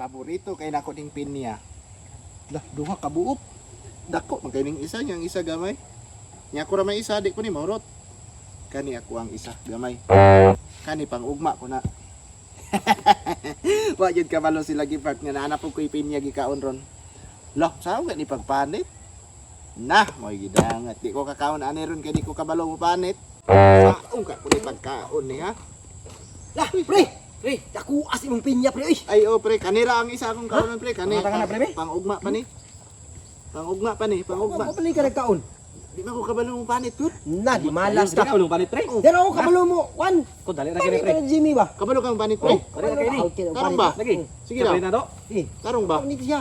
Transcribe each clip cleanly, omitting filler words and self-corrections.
Paborito kay nako ning pinya. Lah, duha ka buok. Dako man kay ning isa, yang isa gamay. Nya ako ra may isa, di ko ni mahurot. Kani ako ang isa gamay. Kani pang ugma ko na. Wa jud kabalo sila gipart nga naana po ko'y pinya gikaon ron. Lah, sao ni pagpanit? Nah, mo'y gidangat. Di ko kakaon ani ron kay di ko kabalo mo panit. Saong ka ko ni pagkaon ni ha. Lah, pre! Pre, nakuas imong pinya, pre. Uy! Ay, oh, pre, kanira ang isa akong kaonan, pre. Kani, Mga na, pre, be? pang-ugma pa ni. Pang-ugma pa ni, pang-ugma. Pabali ka nagkaon. Di ba ko kabalo mo panit, tut? Na, di malas Di ka ka. ulong panit, pre. Pero ako kabalo mo, Juan. Ko dali ra kini, Panit pre. ka na Jimmy ba? Kabalo kang panit, pre. Oh, dali ra kini. Okay, ang Tarong panit. ba? Lagi. Sige daw. Pre na to. Eh, Tarong ba? panit siya.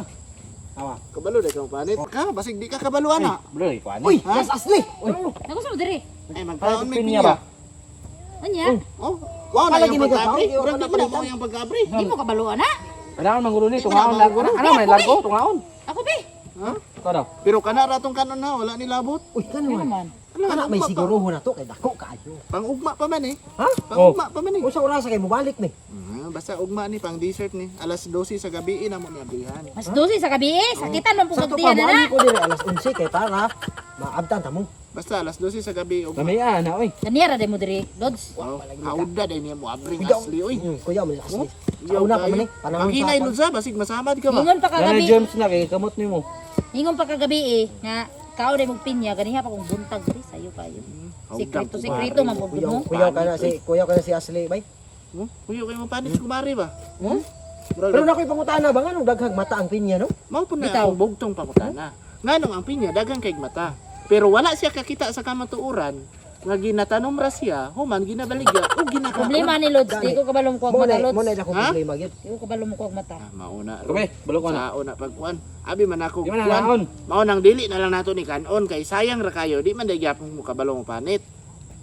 Awa. Kabalo dahil kang panit. Ka, basig di ka kabalo ana. Bro, kuan. Uy, Ha? yes, asli. Uy. Nagusto mo diri. Ay, magkaon may Pinya pinya ba? Anya? Oh, wow na Palagi yung may pagka-pre. kakaon, di ko Murag di mo na napalitan. mo yung pagka-pre. Di mo kabaluan na. Kailangan mangulo ni Di ko tungaon na lang. mangulo. Ano may largo tungaon. Ako be. Ha? Ko daw. Pero kana ratong kanon na, wala ni labot. Uy, kano Ano man. man? Ala, Kana may ugma pa. siguruho na to kay dako kaayo. Pang-ugma pa man eh. Ha? Pang-ugma pa man eh. Unsa orasa kay mobalik ni? Ah, basta ugma ni pang dessert ni. Alas 12 sa gabi ina mo ni abrihan. Mas 12 sa gabi eh. Sakitan man Sa to pugag pa diyan na mo na. ko diri alas 11 kay para maabtan ta mo. Basta alas 12 sa gabi ugma. Lami ana oy. Kaniya ra mo diri, Lods. Wow, hauda dahil niya mo abring Kuyaw. asli oy. Kuyaw man asli. Sa una pa man eh. Panahon Ang hinay sa Lodsa, basig masamad ka ba? Ingon pa Dali kagabi. germs na kay kamot nimo. Ingon pa kagabi eh nga kao day mong pinya ganiha pa kong buntag diri sayo kayo. Sekreto sekreto man pud Kuyaw, mo. kuyaw ka na si Asli bay. Hmm? Kuyo kayo mo panis kumari ba? Hmm? Murag Pero na ako'y pangutana ba nganong daghang mata ang pinya no? mao po na Bitaw. ang bugtong pangutana. Nganong ang pinya daghang kay mata. Pero wala siya kakita sa kamatuoran nga ginatanom ra siya, human ginabaligya o ginakaon. Problema ni Lods, di ko kabalo mo kuwag Mo mata na Lods. mo na akong Ha? problema gyud. Di ko kabalo mo kuwag mata. Ah, mauna. Kome, balo ko na. Sa una pagkuan. Abi man ako Di man kuan. naon. Mao nang dili na lang nato ni kanon kay sayang ra kayo, di man day gyapon mo kabalo mo panit.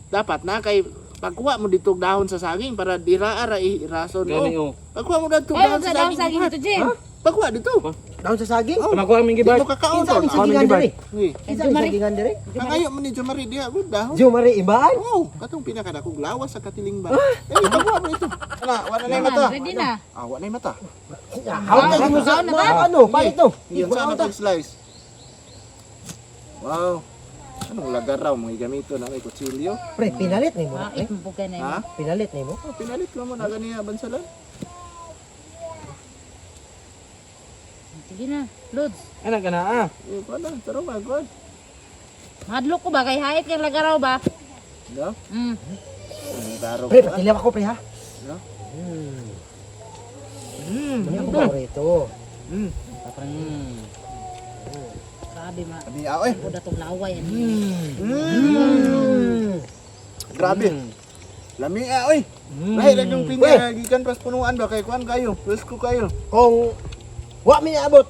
Dapat na kay pagkuha mo dito dahon sa saging para dira ra irason Gani oh. oh. Pagkuha mo dito Ay, dahon sa sa daon saging. saging dito, Jim. Pagkuha dito. Daon sa saging. Oh. Tumakuha aming Di gibar. mo kakaon Kinsa ron. ang sagingan Gibar. diri? Uy, Kinsa ang Jumari. sagingan diri? Pangayo mo ni Jomari diha gud dahon. Jumari ibaan? Oh, katong pinakadakog lawas sa katiling ba. Eh, pagkuha mo ito. Ana, wala na yung mata. Ready na. Ah, wala na yung mata. Hawak ka mo sa Kaon na ba? ano, palit no. Iyon sana pag slice. Wow. Anong lagar raw mga gamito na may kutsilyo? Pre, pinalit ni mo na, Ah, pre. ipupugay na Ha? yun. Pinalit ni mo. Oh, pinalit ko mo na ganiya bansalan. Sige na, Lods. Ana ka na ah. Eh, kuan na, taro ba, kuan. Mahadlok ko ba kay hait kay lagaraw ba? No? Ang taro Pre, kuan. patilaw ako pre ha. No? Hmm. Mm. Ano ako paborito? Mm. Grabe ma. Abi ah, oy. Ako datong laway ani. Grabe. Lami ah, oy. Lahi ra yung pinya gikan pas punuan ba kay kuan kayo. Presko kayo. Kung wa mi naabot,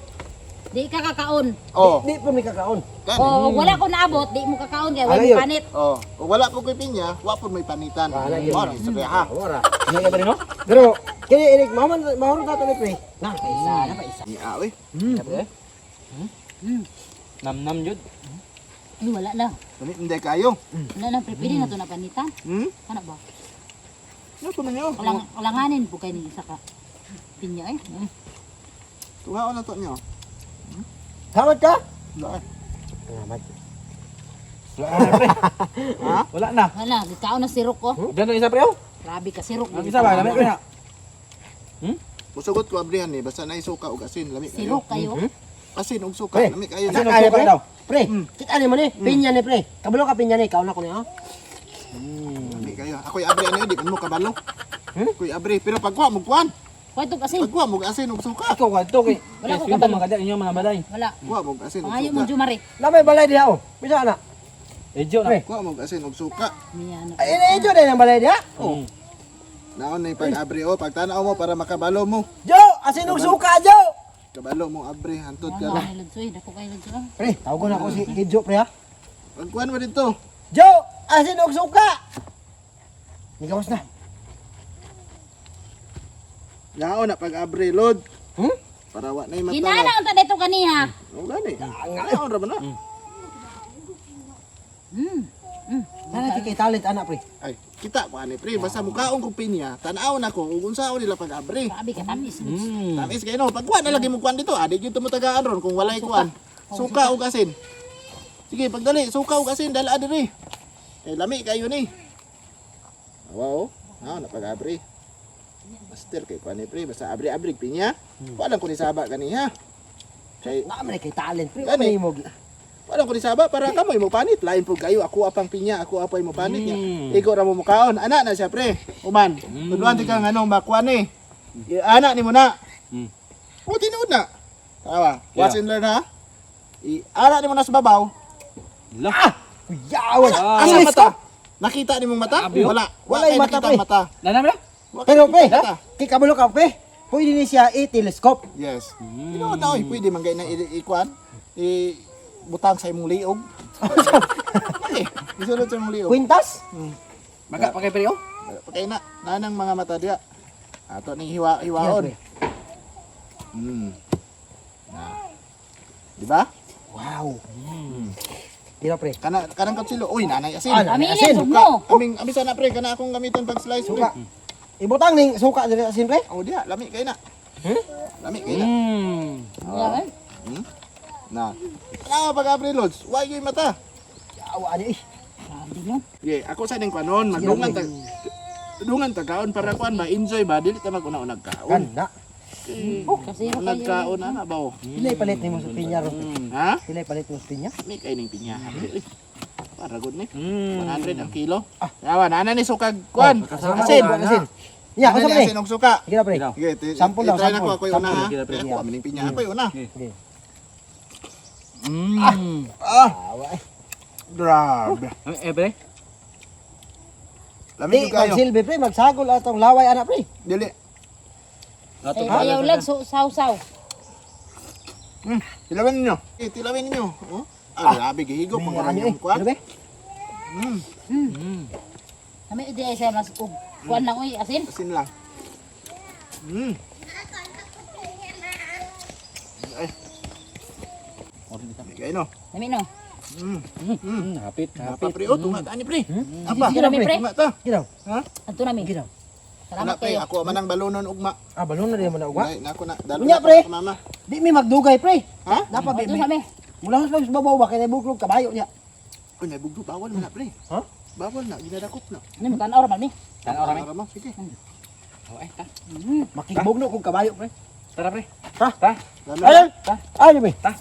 Di ka kakaon. Oh. di po mi kakaon. Kani. O wala ko naabot, di mo kakaon kay Ano wala yun? panit. Oh, kung wala po ko'y pinya, wa po may panitan. Wala yun. Wala sabi ha. Wala. Ano ka ba rin no? Pero kini inig maman mahurot ato ni pre. Na pa isa, na pa isa. Ni ah, oy. Pre. Nam-nam jud. Ay, wala na. Lami hindi kayo. Wala na, pre. Pwede na to na panitan. Hmm? Ano ba? Ano po ninyo? Kalang, kalanganin po kayo ng isa ka. Pinya eh. Tungaon na to niyo. Salamat ka. Wala. Salamat. Wala na pre. Ha? Wala na. Wala, gikaon na sirok ko. Diyan ang isa pre oh. Grabe ka sirok. Ang isa ba lami pre na. Musugot ko abrihan ni basta na suka ug asin lami kayo. Sirok kayo. Asin ug suka Pre. lami kayo. Asin Na og kaya suka pre. daw. Pre, kita ni mo ni, pinya ni pre. Kabalo ka pinya ni, kaon na ko ni ha. Lami kayo. Ako'y abrihan niyo di man mo kabalo. Ako'y abri pero pagkuha mo kuan. Kwento kasi. Pagkuha mo asin ug suka. Ikaw kadto kay. Wala ko Kay kabalo. mga inyo mga balay. Wala. Kuha mo asin ug Pangayo mo suka. jumari. Na may balay diha oh. Bisa na. Ejo na. Pre. Kuha mo asin ug suka. Miya na. Ay, ini ijo din ang balay diha. Oh. Naon na pag-abri oh, pagtanaw mo para makabalo mo. Jo, asin og suka jo. Kabalo mo abri hantod ka Ano na. ni Lodsoy, dako kay Lodsoy. ah. Pre, tawagon ako si kay Jo pre ha. Pagkuhan mo dito. Jo, asin og suka. Nigawas na. Naon na pag-abri load. Hmm? Para wa na mata. Ginana ang dito kaniha. Oh, gani. Naon ra ba na? Nana kay talent ana pre. Ay, kita ko ani pre, basta mukaon kog pinya, tan-awon ako ug unsaon nila pag-abri. Grabe ka tamis. Tamis kayo no, pagkuan na lagi mo kuan dito, adi gyud mo tagaan ron kung walay kuan. Suka ug asin. Sige, pagdali, suka ug asin dala diri. Kay lami kayo ni. Wow, ha, napag-abri. Master kay kuan ni pre, basta abri-abri pinya. Kuan lang ko ni saba kaniha. Kay Naa man kay talent pre. Gani. Ano mo? wala ko ni saba para kamoy mo panit. Lain pud kayo, ako apang pinya, ako apay mo panit niya. Igo ra mo mukaon. Ana na siya pre. Uman. Tudluan ti kang anong makuan ni. Ana ni mo na. O tinuod na. Tawa. Watch and learn ha. I ana ni mo na sa babaw. La. Kuyawan. Asa mata? Nakita ni mong mata? Abi, oh. Wala. Wala Wala yung mata, mata, pre. mata. Nanam na? Wa Pero kay pre, nakita mata. kay kabalo ka pre. Pwede ni siya i-telescope. Yes. Tinuod na oy, pwede man gay na ikuan. I butang sa imong liog. Okay. Isulod sa imong liog. Kwintas? Maga pa kay pre oh. Pagkay na, nanang mga mata diya. Ato ning hiwa hiwaon. Yan, pre. Na. Di ba? Wow. Dira pre. Kana kanang kutsilyo. Uy, nanay asin. Ah, nanay Aminin asin. sug mo. Aming ami sana pre, kana akong gamiton pag slice pre. Suka. Ibutang ning suka diri asin pre. Oh, diya, lami kay na. Lami kay na. Wala, eh. Na. Ano pag abri lods? Why gyud mata? Yawa ani eh. Grabe no. Yeah, ako sa ning kwanon, magdungan ta dungan ta kaon para kuan ba enjoy ba dili ta mag-una-unag kaon. Ganda. Kasi ro kayo. Nagkaon ana ba oh. Pilay palit nimo sa pinya ron. pre. Ha? Pilay palit mo sa pinya. May kay ning pinya. Uy, para gud ni. 100 ang kilo. Yawa, nana ni sukag kuan. Asin, asin. Ya, Ana unsa ni pre? asin og suka. Sige na pre. Sige, Sample lang, i-try na ko sample. ako yung una ha. Sige, pre. Ako amining pinya ako yung una. Sige. Ah, Awa eh. grabe. Eh pre. Lami Di jud kayo. magsilbi pre, magsagol atong laway ana pre. Dili. Ato Ay, ayaw lang saw-saw. Tilawin ninyo. Eh, tilawin ninyo. Oh. Ah, grabe gihigop ang Ano eh? yung kuan. Ano be? Kami di ay siya mas ug kuan lang oy asin. Asin lang. Ay. Kayo no. Lami no. Hapit, Apa hapit. pre, oh, tunga ta ni pre. Apa? Sige na, pre. Tunga ta. Ginaw. Ha? Adto nami. Ginaw. Salamat Ana, pre, kayo. ako man ang balonon ugma. Ah, balon na rin mo na ugwa. Ay, nako na. Dalo Unya, na pre. ako, mama. Di mi magdugay pre. Ha? Dapat Adto bi. nami. Mula sa babaw ba kay buklog kabayo niya. Uy, nabugdo bawal man na pre. Ha? Bawal na, ginadakop na. Ano mo tan-aw ra man mi. Tanaw rami. Tara mo, sige. Oh, eh, ta. Makibugno kog kabayo pre. Tara pre. Ha? Ta. Lami. Ay, ay, mi. Ta.